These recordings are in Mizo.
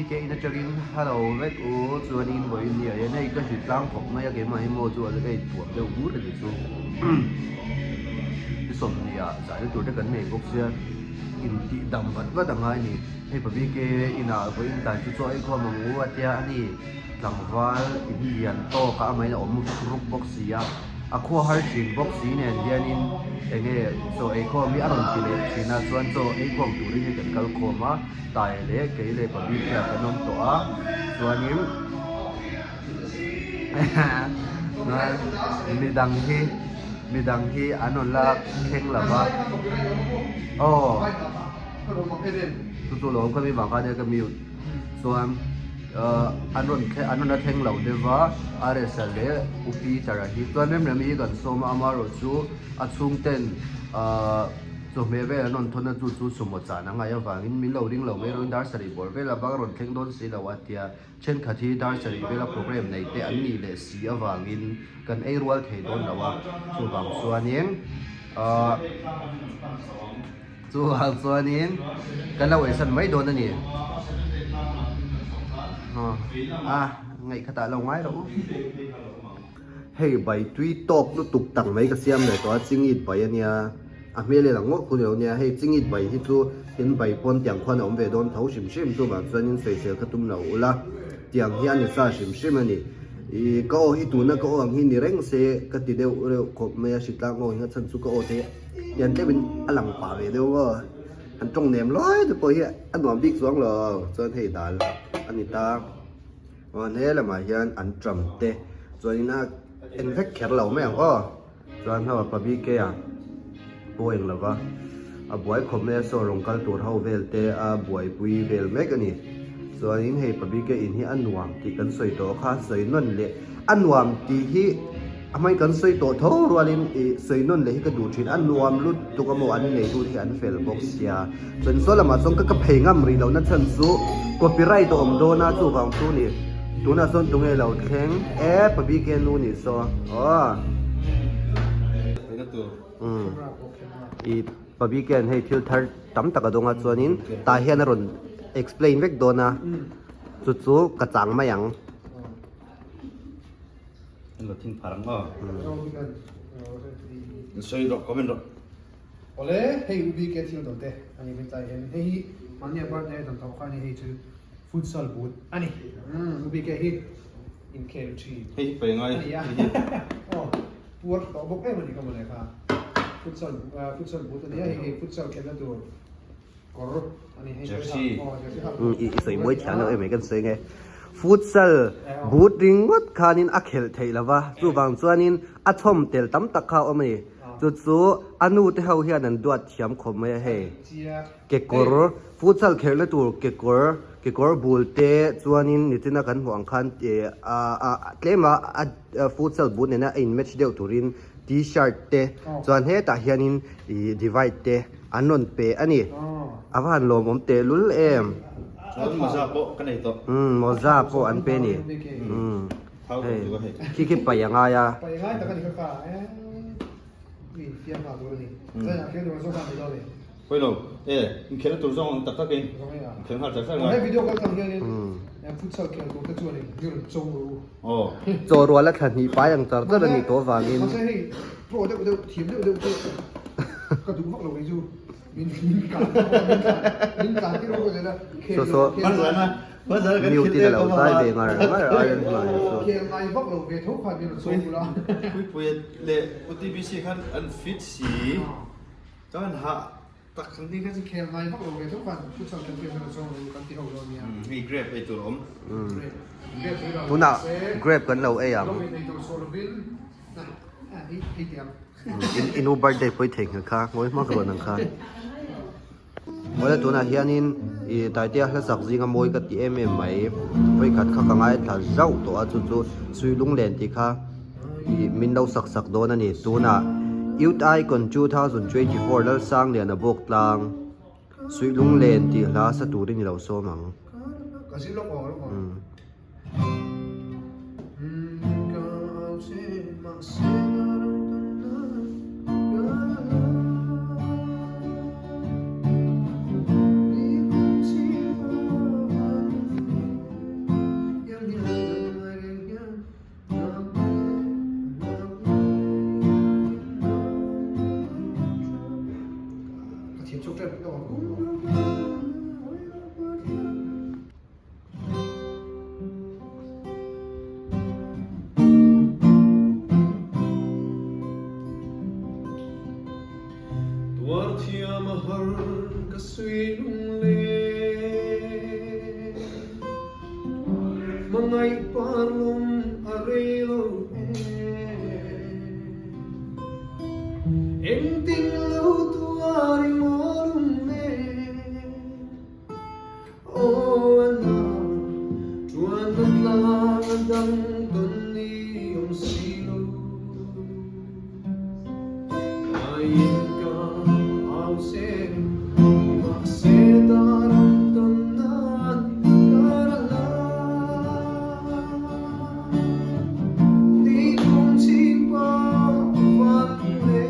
BK in atangin hello vek u chuanin vawiin ni ah hian hei ka hri tlang khawp mai a keimah hi maw chu a ka intuam deuh bur a ni chu ni sawmhnih ah zahna tur te kan nei bawk sia intih dam vat vat a ngai a ni hei pa BK inah vawiin tlai chu chaw ei khawm ang u a tia a ni tlangval in lian tawk a amahin a awm ruk ruk bawk si a a khua har thin bawk si nen hianin enge chaw ei khawm hi a rawn ti leh thin a chuan chaw ei khawm turin hei kan kal khawm a tai leh kei leh pa bik hian kan awm tawh a chuanin midang hi midang hi an rawn la thleng lo va aw chu chu lawm ka mi vang khan nia ka mute chuan. An rawn an rawn la thleng lo deuh va, Aresa leh U Peter-a hi chuan Remremi hi kan sawm a, amaherawh chu a chhungten chawhmeh vel an rawn thawn a, chu chu sumo chan a ngaih avangin min lo ring lo mai erawhin dar sarih bawr vel a bak a rawn thleng dawn si lo a tia thenkhat hi dar sarih vela program nei te an nih leh si avangin kan ei rual thei dawn lo a, chuvang chuanin Chuvang chuanin kan lo eisan mai dawn a ni. A ngaihkhatah lo ngai rawh u. Hei bai tui tawk lutuk tak mai ka siam leh tawh a, chingit bai a nia. A hmel elah ngawt khu ni lo nia. Hei chingit bai hi chu in bai pawn tiang khuan a awm ve dawn tho hrim hrim. Chuvang chuanin sawisel kha tum lo ula. Tiang hi a ni sa hrim hrim a ni. Ih ka aw hi tuna ka aw ang hi ni reng se ka ti deuh reuh khawp mai a, hritlang aw hi a chhan chu ka aw te hi. Tian tlem in a lang pah ve deuh maw han tawng nem lai te pawh hi a nuam bik chuang lo chuan hei dal a ni ta chuan he lamah hian an tram te chuanin a en vek kher lo mai ang aw chuan ho a pa BK a pawh eng lova a buai khawp mai a saw rawng kal tur ho vel te a buaipui vel mek a ni chuanin hei pa BK in hi a nuam tih kan sawi tawh kha sawi nawn leh a nuam tih hi. A hmai kan sawi tawh tho rualin ih sawi nawn leh hi ka duh thin a nuam lutuk a maw an nei tute hi an fel bawk sia chuan saw lamah chuan ka ka phei ngam rih lohna chhan chu copyright a awm dawn a chuvang chu ni tunah chuan tunge lo thleng e pa BK nu ni saw aw umm ih pa BK an hei thil thar tam tak a dawng a chuanin tah hian a rawn explain vek dawn a chu chu ka chang mai ang. An lo thin phar ang aw. Sawi rawh comment rawh. Awle hei u BK thil do te ani min tlai hian hei hi mahni a birthday a dawn tawh kha ani hei chu futsal boot ani u BK hi inkhel thin Hei hi pawi ngai ani a aw puar tawh bawk em ani ka mawle kha futsal futsal boot ani a hei hei futsal khelna tur kawr ani hei Jersey. aw jersey ha I sawi mawi thiam lo em kan sawi nge futsal boot ringawt khanin a khelh theih lova chuvang chuanin a chhawm tel tam tak kha a awm a ni chu chu a nu te ho hian an duat thiam khawp mai a hei kekawr futsal khelhna tur kekawr kekawr bul te chuanin nichina kan hmuh ang khan a a tlem a a futsal boot nena a in match deuh turin t-shirt te chuan hetah hianin ih divide te. An rawn pe a ni. A va han lawmawm tehlul em. Chuan mawza pawh ka nei tawh. Umm mawza pawh an pe a ni. Umm hei khi khi paih a ngai a. Paih a ngai tak a ni kha kha e mi infiam nghal tur a ni. Zainah khel tur an zawk a ni lo ni. Pawi lo e inkhel tur zawng ang tak tak in inkhel nghal char char ngai. He video kal tlang hianin futsal khel tur te chuan in mi rawn cho rawh u. Aw. Chaw rual a thla hnih pai ang char char a nih tawh avangin. Mahse hei pro deuh deuh thiam deuh deuh chu ka duh vak lo kei chu min min tlan min tlan tir vak zel a khel So so khel mute in a lo zai ve ngar ngar a Iron Man chu. Khel ngai vak lo ve tho khan min rawn sawi bula. Puipuia leh UTBC khan an fit si chuan hah Tak kan ni kha chu khel ngai vak lo ve tho khan futsal kan pek hmel chuan kan ti ho lo ania. Hei grape ei tur a awm. Grape. Grape ei lo Tunah se. grape kan lo ei ang. Lo ei tur saw lovin ei ei teh ang. In inu birthday pawh i theihnghilh kha ngawi hmak ruan ang kha. Awle tunah hianin i Taitea hla sak zinga mawi ka ti em em mai. Vawikhat kha ka ngaithla zauh tawh a chu chu Suilunglen tih kha. Ih min lo sak sak dawn a ni. Tunah Youth Icon 2024 Lalsangliana bawk tlang Suihlunglen tih hla sa turin i lo sawm ang. Ka zir lawk aw lawk aw. Thiam chhuak tep tawh ang. Tuar thiam a har ka sui lung le Hmangaih par lawm a rei lo e Engtin lo tuar i maw lung le Aw a na, tuan a tlang a dang tawn ni awm si lo. Ngaiin ka au che, mahse dar an tawn nan ka ra la. Ni tum chhing pa van le.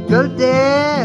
Kal teh!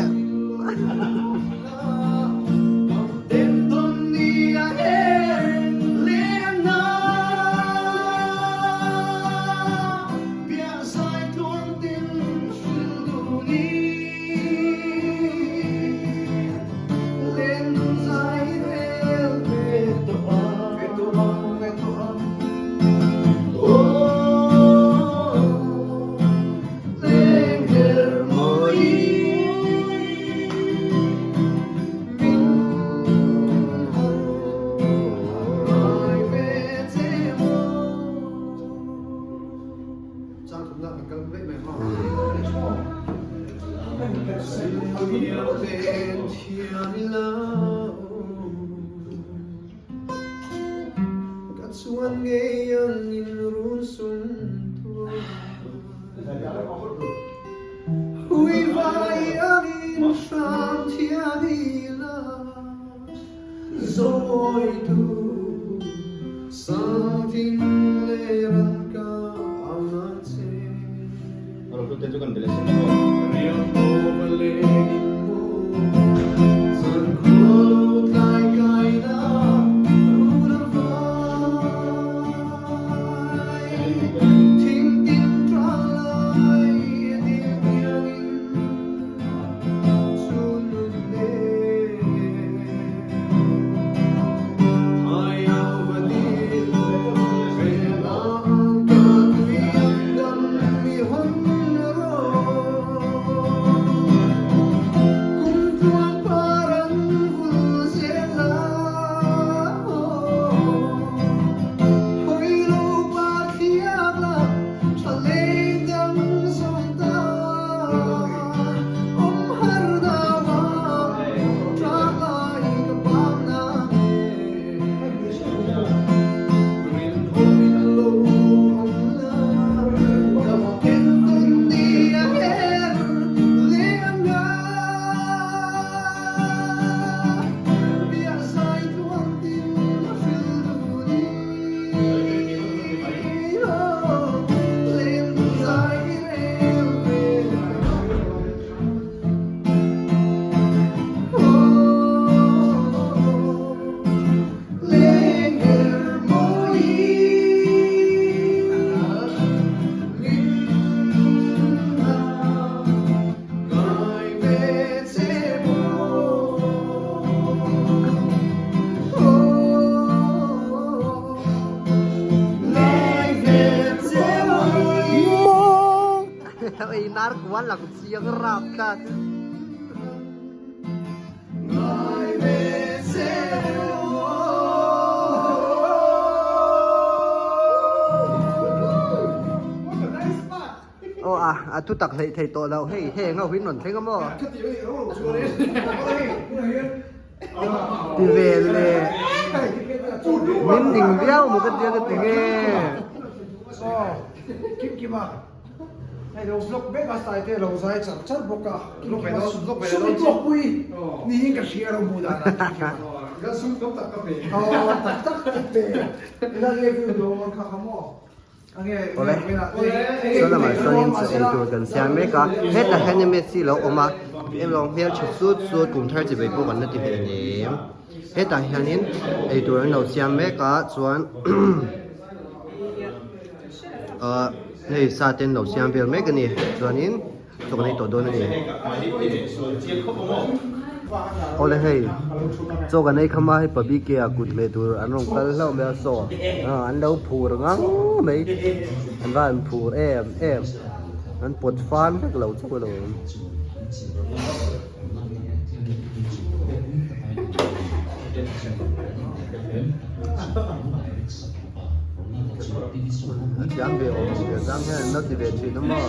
Ei nar kual lang chiang rap tlat. Aw a, a thu tak hleih thei tawh lo hei heng ho hi an rawn thleng a maw? Ti ve le, min ning viau maw ka tia ka ti nge. Aw Kim Kima hei lo vlog mek a style te lo zai char char bawk a Kim Kima sum i tuak pui niin ka hria ro hmuh dan ah Kim Kima Ka sum tam tak ka pe aw tak tak ka pe ila nge view dawn kha kha maw Awle saw lamah chuanin chaw ei tur kan siam mek a hetah hian msc lo awm a eng lo hmeltha sut sut kum thar chi bai pawh kan la ti hleinem hetah hianin ei tur an lo siam mek a chuan ahh hei sa te an lo siam vel mek a ni chuanin chaw kan ei tawh dawn a ni awle hei chaw kan ei kham a hei pabike ah kut hmeh tur an rawn kal hlauh mai a saw an lo phur ngang mai an va han phur em em an pawt fan vek lo chauh a lo awm. A thiam ve awm si a chang hian an lo ti ve thin a maw.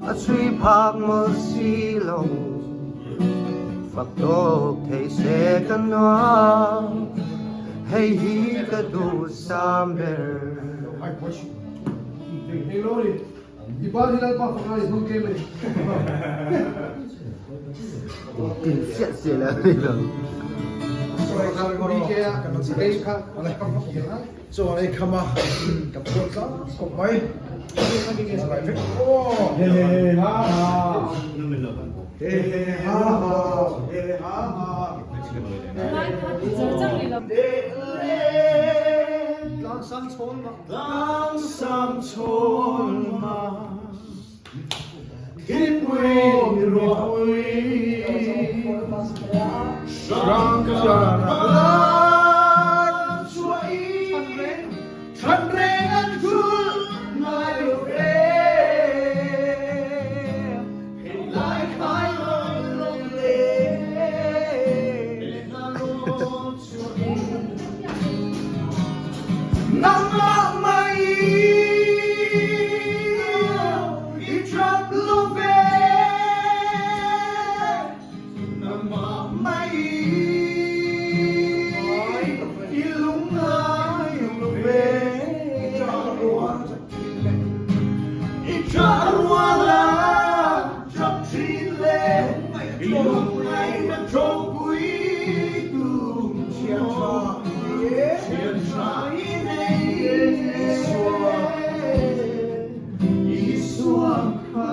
A chhui phak mawlh si lo fak tawk thei se ka nuam hei hi ka duhsam ber. Tin siah siah la ni lo. Chuan ei kham a ka phuah tlang khawp mai. He he ha ha. He he ha ha. He he ha ha. Tlangsang chhawl ma Thilpui ruahpui Hrangchar an chhuah i Chhan reng an thul ngai lo ve Hei lai khai rawn lawm le Hna rawn chhuah i Nangmah mai i ṭap lo ve Nangmah mai i lungngai lo ve I ṭah rual a ṭap ṭhin le i lungngai na ṭawpui tum chia ṭha. Thian tha i nei Isua Isua kha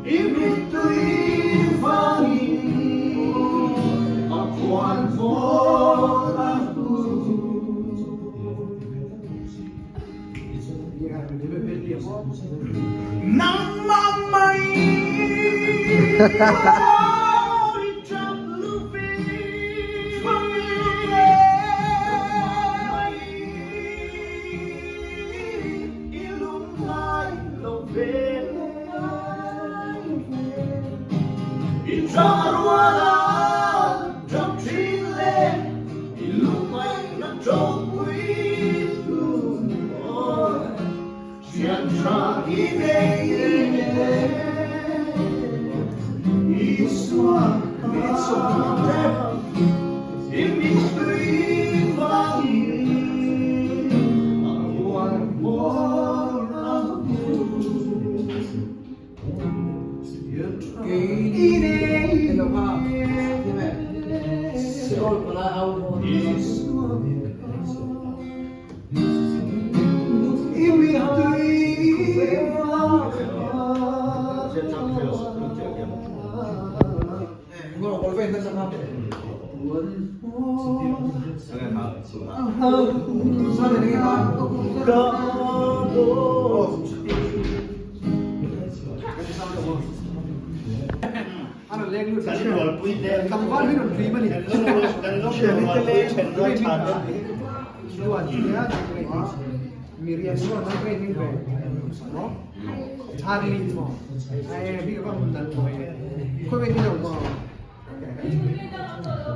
I mittui vangin a puan mawl a hmu. Nangmah mai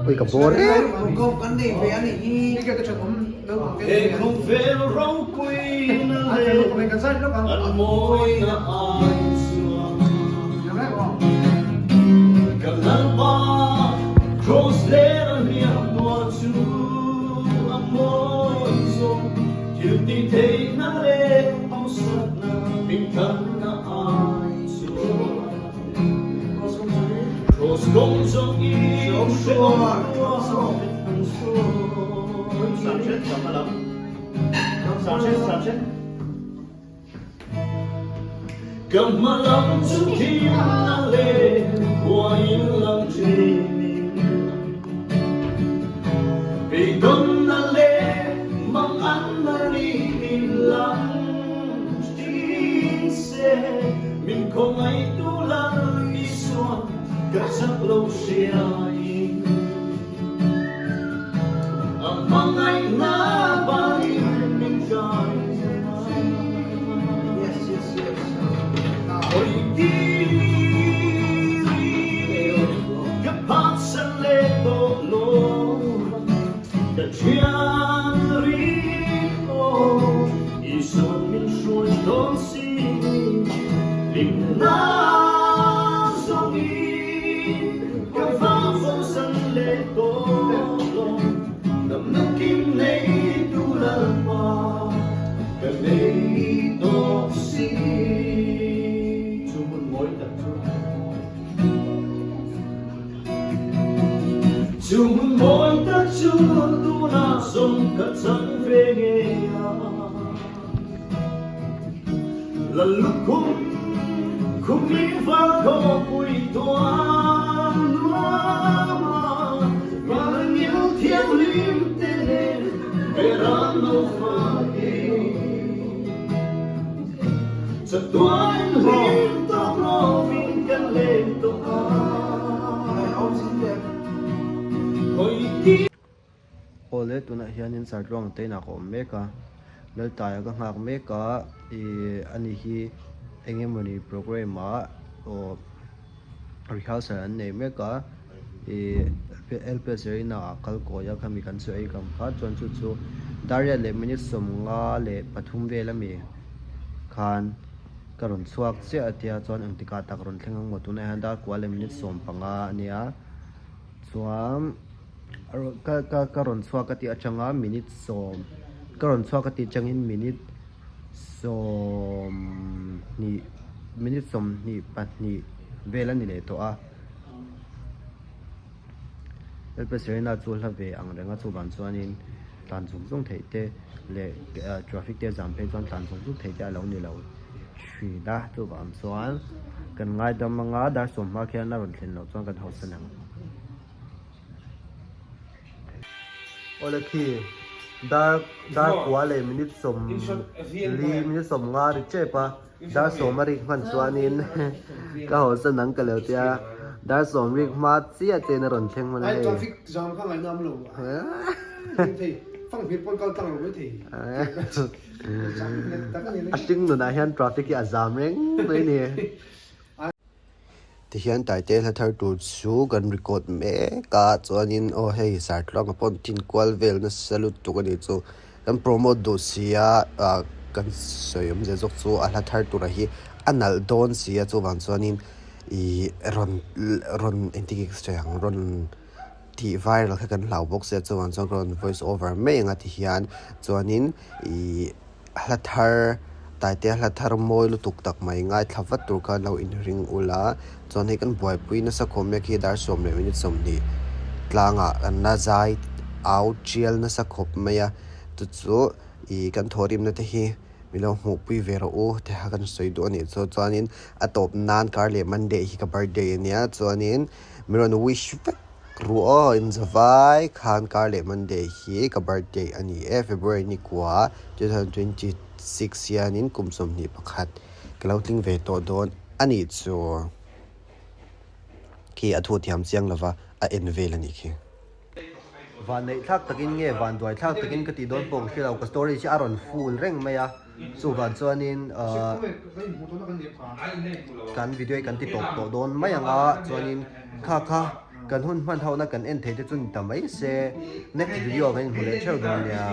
Oi ka bawr em. Awle tunah hianin Sartluang te inah ka awm mek a, Laltaia ka nghak mek a, ih ani hi eng emawni programme ah aw rehearsal an nei mek a, ih LPS Arena ah kal kawi a khami kan chu ei kam kha chuan chu chu Dariat leh minute 53 vel ami khan ka rawn chhuak chiah a tia chuan engtikah tak rawn thleng ang maw tunah hian dar kua leh minute 15 ania chuan. Ka ka ka rawn chhuak ka tih atanga minute sawm ka rawn chhuak ka tih atangin minute 20 minute 22 vel a ni leh tawh a. LP Serena chu hla ve ang reng a chuvang chuanin tlan zung zung theih te leh traffic te zam phei chuan tlan zung zung theih te a lo ni lo thin a chuvang chuan kan ngaidam anga dar sawmhma khian a rawn thlen loh chuan kan hausa ang. Awle khi dar dar kua leh minute sawm li minute sawm nga ri tep a dar sawm a rik hman chuanin ka hawsan ang ka lo tia dar sawm rik hma chiah chiahin a rawn thleng hman a hei. Traffic jam kha ngaihna awm lo thei fanghmir pawn kal tlang lo mai thei a hring nunah hian traffic hi a zam reng mai a ni. Tihian Taite hla thar tur chu kan record mek a chuanin aw hei Sartluanga pawh an tin kual vel nasa lutuk a nih chu kan promote duh si a ah kan sawi awmzia zawk chu a hla thar tura hi a nalh dawn si a chuvang chuanin ih rawn rawn engtin nge ka sawi ang rawn tih viral kha kan hlau bawk sia chuvang chuan ka rawn voice over mai ang a tihian chuanin ih. Hla thar, Taitea hla thar mawi lutuk tak mai ngaithla vat tur khan lo inring ula, chuan hei kan buaipui nasa khawm mek hi dar sawm leh minute 20 tlangah kan la zai au tial nasa khawp mai a, chu chu ih kan thawhrimna te hi min lo hmuhpui ve rawh u te kha kan sawi duh a nih chu chuanin a tawp nan kar leh Monday hi ka birthday a nia chuanin min rawn wish vek. Ruh aw inzavai khan kar leh Monday hi ka birthday a ni e, February ni kua 2026 hianin kum 21 ka lo tling ve tawh dawn a nih chu. Khi a thu thiam chiang lova a en vel a nih khi. Vanneih thlak takin nge vanduai thlak takin ka tih dawn pawh ka hre lo, ka story hi a rawn full reng mai a. Chuvang chuanin ahh kan video hi kan ti tawp tawh dawn mai ang a chuanin kha kha kan hun hman ho na kan en thei te chu ni ta mai se next video ah kan inhmu leh theuh dawn nia.